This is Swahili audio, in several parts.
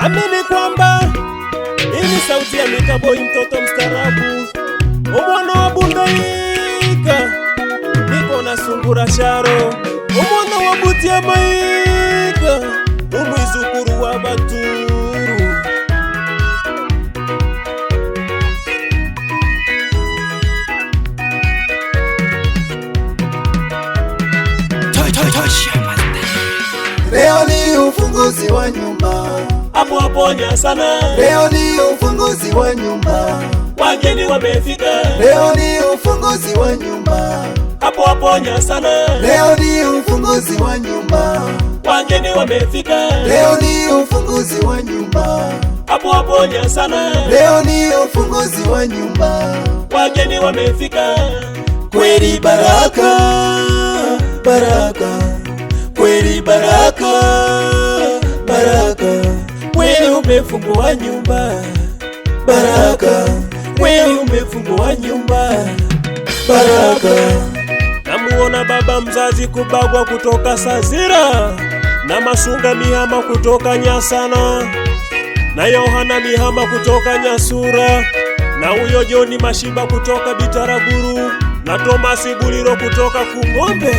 Amini kwamba hii ni sauti ya Mika Boy, mtoto mstaarabu, umwana wa Bundaika, niko na Sungura Sharo, umwana wa Butia Maika, umwizukuru wa Baturu. Leo ni ufunguzi wa nyumba, Hapo hapo Nyasana, leo ni ufunguzi wa nyumba, wageni wamefika. Leo ni ufunguzi wa nyumba, Hapo hapo Nyasana, leo ni ufunguzi wa nyumba, wageni wamefika. Leo ni ufunguzi wa nyumba, Hapo hapo Nyasana, leo ni ufunguzi wa nyumba, wageni wamefika. Kweli baraka, baraka, kweli baraka, baraka, Kweli umefungua nyumba, baraka, kweli umefungua nyumba, baraka. Namuona baba mzazi Kubagwa kutoka Sazira, na Masunga Mihama kutoka Nyasana, na Yohana Mihama kutoka Nyasura, na huyo Joni Mashiba kutoka Bitaraguru, na Tomasi Buliro kutoka Kung'ombe.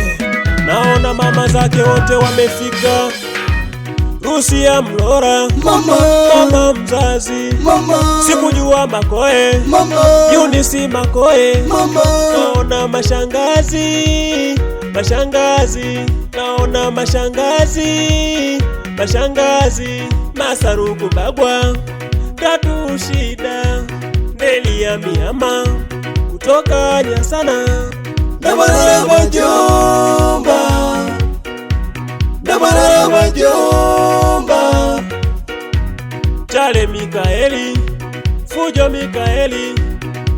Naona mama zake wote wamefika. Rusia Mlora, Mama, mama mzazi, mama, sikujua Makoe, mama, Yunisi Makoe, mama, naona mashangazi, mashangazi, naona mashangazi, mashangazi, Masaruku Bagwa, Tatu Shida, Nelia Mihama kutoka Nyasana, Ndabarara bajomba, ndabarara bajomba, Chale Mikaeli, Fujo Mikaeli,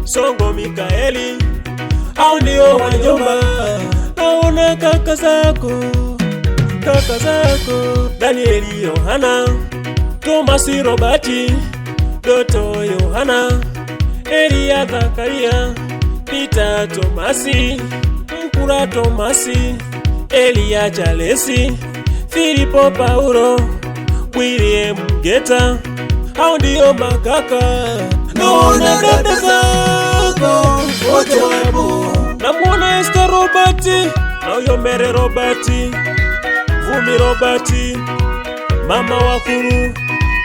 Songo Mikaeli, hao ndio wajomba. Naona kaka zako, kaka zako Danieli Yohana, Tomasi Robati, Doto Yohana, Elia Zakaria, Peter Tomasi, Mkura Tomasi, Elia Chalesi, Filipo Paulo, William Geta, hao ndio makaka. Naona dada zako wote wapo, Namuona Esther Robati, na huyo Mere Robati, Vumi Robati, mama wakuru,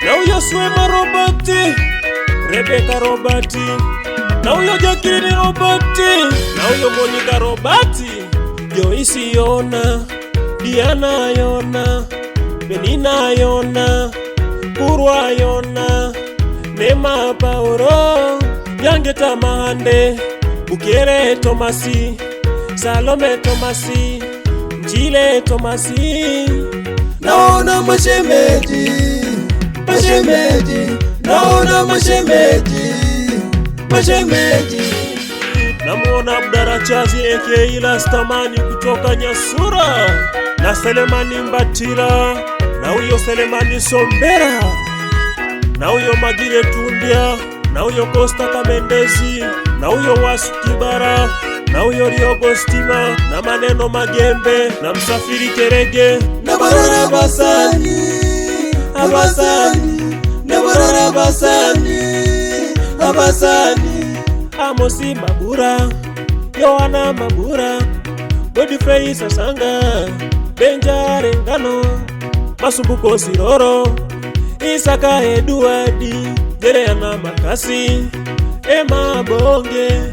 na huyo Swema Robati, Rebeka Robati, na huyo Jacqueline Robati, na huyo Monica Robati, Joyce Yona, Diana Yona, Benina Yona, Kurwa Yona, Nema Paulo, Yangeta Mahande, Bukere Tomasi, Salome Tomasi, Njile Tomasi, naona mashemeji, mashemeji, naona mashemeji, mashemeji, namuona Abdarachazi aka Lastamani kutoka Nyasura, na Selemani Mbatila, na huyo Selemani Sombera, na huyo Magire Tundia, na huyo Costa Kamendezi, na huyo Wasu Kibara, na huyo Riogo Stima, na Maneno Magembe, na Msafiri Kerege, ndabarara basani, abasani, ndabarara basani, abasani, Amosi Mabura, Yohana Mabura, Godfrey Sasanga, Benja Rengano, Masumbuko Siroro, Isaka Eduardi, Jereana Makasi, Emma Bonge,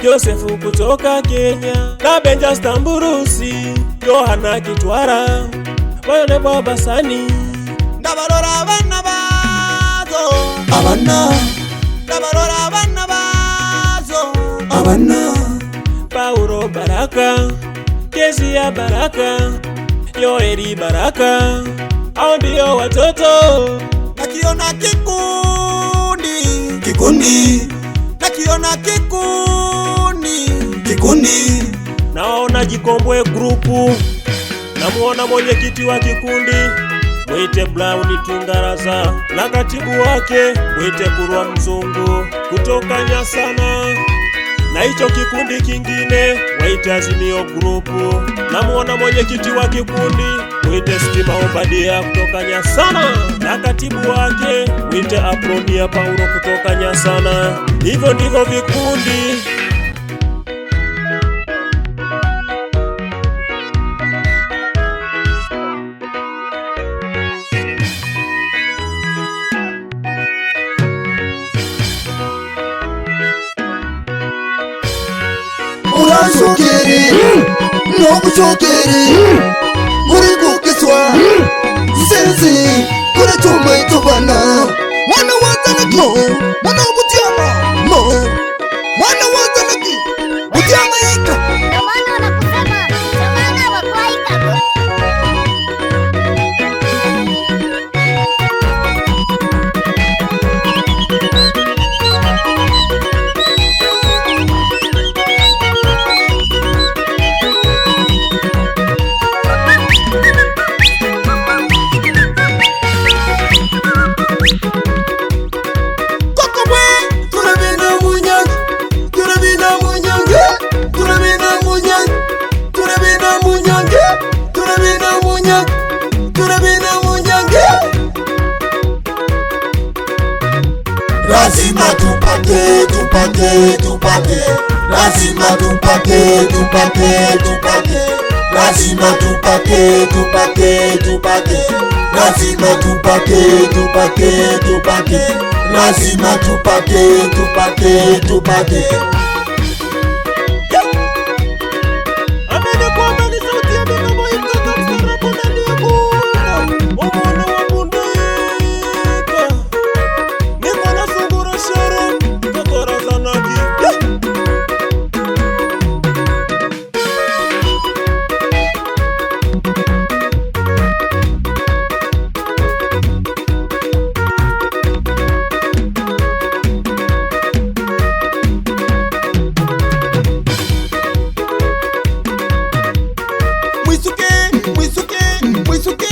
Josefu kutoka Kenya, na Benja Stamburusi, Yohana Kitwara, Mayone Babasani, Ndabarora abana bazo, abana, ndabarora abana bazo, abana, Paulo Baraka, Kezia Baraka, Yoeli Baraka, hao ndio watoto. Nakiona kikundi, kikundi, nakiona kikundi, kikundi, Naona Jikombwe grupu, namuona mwenyekiti wa kikundi mwite Brown Tungaraza na katibu wake mwite Kurwa Mzungu kutoka Nyasana, na hicho kikundi kingine waite Azimio grupu. Namuona mwenyekiti wa kikundi Mwite Stima Obadia kutoka Nyasana na katibu wake mwite Apronia Paulo kutoka Nyasana. Hivyo ndivyo vikundi. Uransukiri nobushokeri muri gukiswa nsinzi kuri tumwe tubana mwana wa Zanaki mwana wa Butiama mo mwana wa Zanaki Butiama yika. Ndio maana wanakusema chamana wakwaika. Kokobwe turabina munyange turabina munyange turabina munyange turabina munyange turabina munyange turabina munyange. Lazima tupate tupate tupate, lazima tupate tupate tupate, lazima tupate tupate tupate, lazima tupate tupate tupate, lazima tupate tupate tupate. Amini kwamba ni sauti ya migamo mtoto mstaarabu ndani ya Bunda, umwana wa Bundika. Niko na sungura shoro mtoto Razanaki. Yeah! Mwisuke, mwisuke, mwisuke,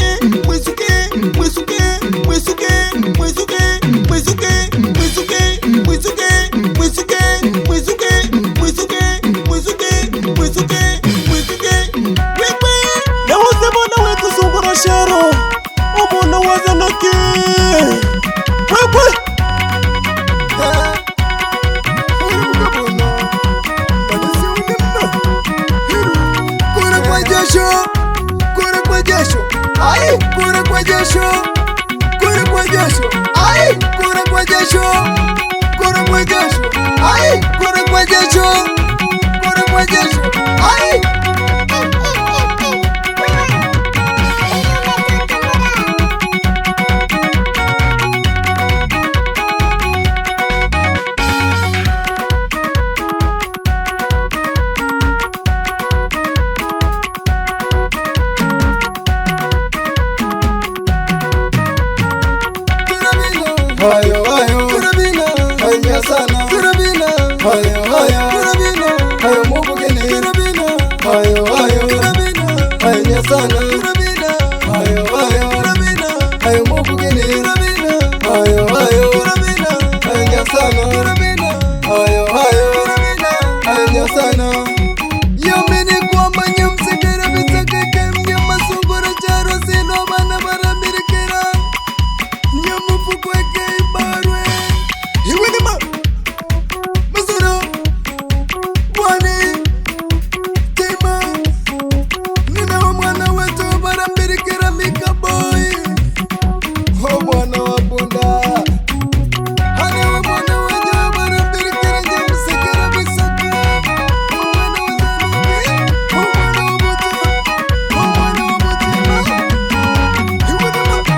mwisuke, mwisuke, mwisuke, mwisuke, mwisuke, mwisuke, mwisuke, mwisuke, mwisuke, mwisuke, mwisuke, mwisuke, mwisuke. Wewe nawuze mwana wetu sungura shero umwana wa Zanaki. Wewe Kura kwa jasho, kura kwa jasho, ai, kura kwa jasho, kura kwa jasho, ai, kura kwa jasho, kura kwa jasho, ai, kura kwa jasho, kura kwa jasho, ai. Hayo hayo turabina hayo sana turabina hayo hayo turabina hayo mubugene turabina hayo hayo turabina hayo sana turabina hayo hayo turabina hayo mubugene turabina hayo hayo turabina hayo sana turabina hayo hayo turabina hayo sana yamene kwamba nyamsekera bisakeke mnyamasungura charo sino bana baramirikira nyamufukweke ibarwe iwenema masoro bwani tema ninawo mwana wetu barambirikira mikaboyi o mwana wa bunda hanewe mwana wenye barambirikira nyamusekera bisaka omwana wa zanubi omwana wa butu omwana wa butima iwenema.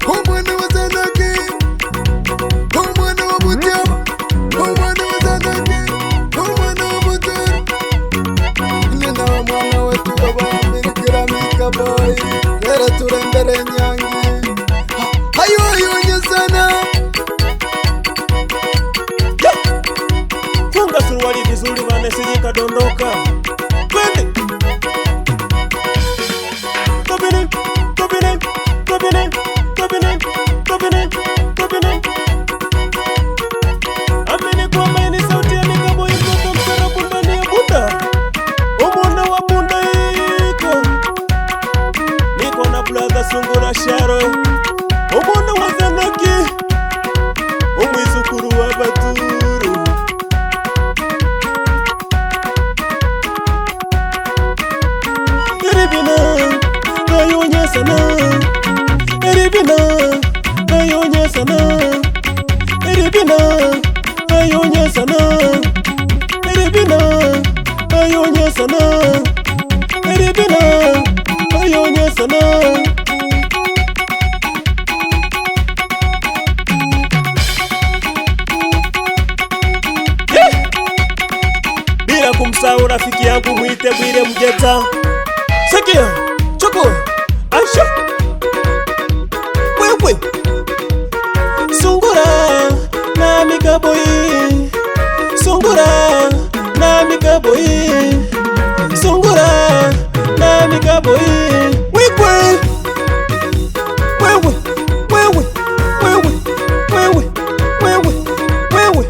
Omwana wa Zanaki, omwana wa Butiama, omwana wa Zanaki, omwana wa Buturu, nina omwana wetu wabambirikira mikaboyi, lero turembere nyangi, hayo hayo nyesana. isije kadondoka. Twende. Tobine, tobine, tobine, tobine, tobine, tobine. Amini kwamba ni sauti ya Migabo mtoto mstarabu ndani ya bunda. Umuna wa bunda iko. Niko na brother Sungura Sharo. Umuna wa Zanaki. Umwizukuru wa Baturu. Eribina, ayonya sana. Eribina, ayonya sana. Eribina, ayonya sana. Eribina, ayonya sana. Eribina, ayonya sana. Yeah! Bila kumsahau rafiki yangu mwite Bwire Mgeta. Sikia, chukua, asha, wewe, sungura na migabo hii, sungura na migabo hii, sungura na migabo hii, wewe, wewe, wewe, wewe, wewe, wewe, wewe.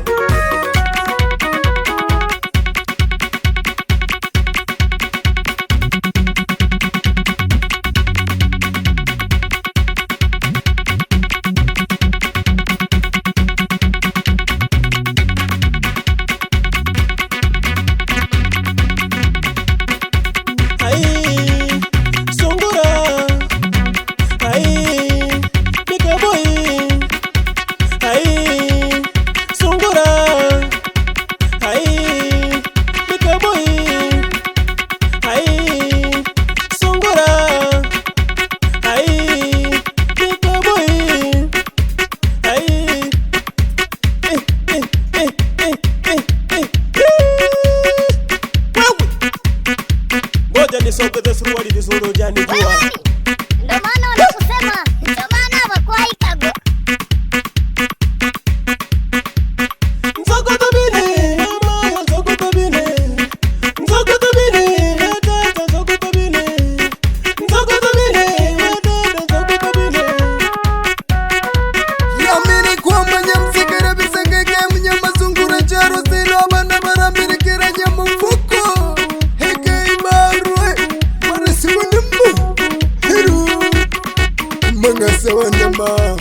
Ai, sungura, ai, mikaboi, ai, sungura, ai, mikaboi, ai, sungura, ai, mikaboi, ai, eh, eh, eh, eh, eh, eh, eh. Wewe. Ngoja nisogeze suruali vizuri hujanijua. Wewe, ndo maana wanakusema chabana bakwaikago. Nzoko tabine, mama, nzoko tabine. Nzoko tabine, dada, nzoko tabine. Nzoko tabine, dada, nzoko tabine. Yamini kwamba nyamsikira bisengeke mnyamasungura charo sino abana barambirikira nyamufuko heke ibarwe marasiwanemu hiru mangasawanyama.